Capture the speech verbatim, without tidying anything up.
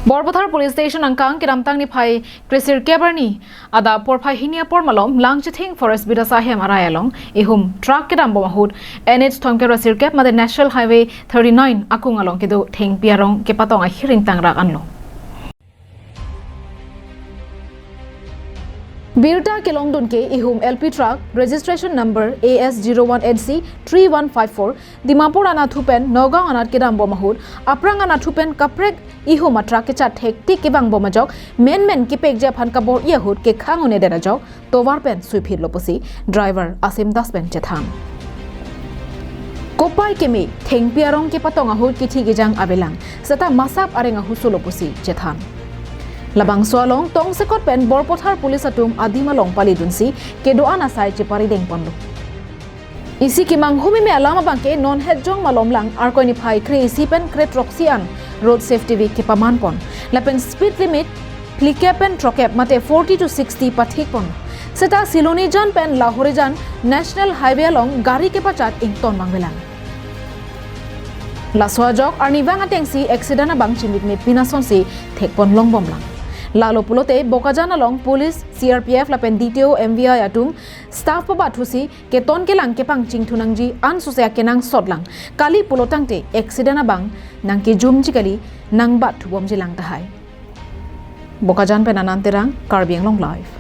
Borpathar Police Station angkang kedamtang niphai kresirkep arni adap porphai hini apor malom Langchithing Forest Bidasa ahem arai along ihum truck kedambom ahut N H thomkep ra sirkep mate National Highway thirty-nine akung along kedo thengpi arong kepatong ahir ingtangrak anlo. Birta kelongdun ke ihum L P truck registration number A S zero one H C three one five four Dimapur anatthu pen Nagaon anat kedambom ahut aphrang anatthu pen kaprek ihum atruck kechat thektik kevangbom ajok menmen kepekji aphan kabor-i ahut kekhang un-edet ajok tovar pen suiphitlo pusi driver Asim Das pen chethan. Kopai keme thengpi arong kepatong ahut kithi kejang avelang seta masap areng ahusolo pusi chethan. Labangso along tongsekot pen Borpathar Police atum adim along palidunsi kedo-an asai cheparideng ponlo. Isi kemang humime alam abangke non hetjong malom lang Arkoi niphai kre-isi pen kre-throksi an Road Safety Week kepaman pon lapen speed limit phlikep pen throkep mate forty to sixty pathik pon. Seta Silonijan pen Lahorijan National Highway along gari kepachat ington vangvelang. Laso ajok arnivang atengsi accident abang chimitme pinasonsi thekpon longbomlang. Lalo pulote Bokajan along Police, C R P F lapen D T O, M V I atum staff pabatthusi keton kelang kepangchingthunangji ansose akenangsotlang. Kali pulotangte accident abang nangkejumji kali, nangbatthubomji lang tahai. Bokajan pen Anand Terang, Karbi Anglong Live.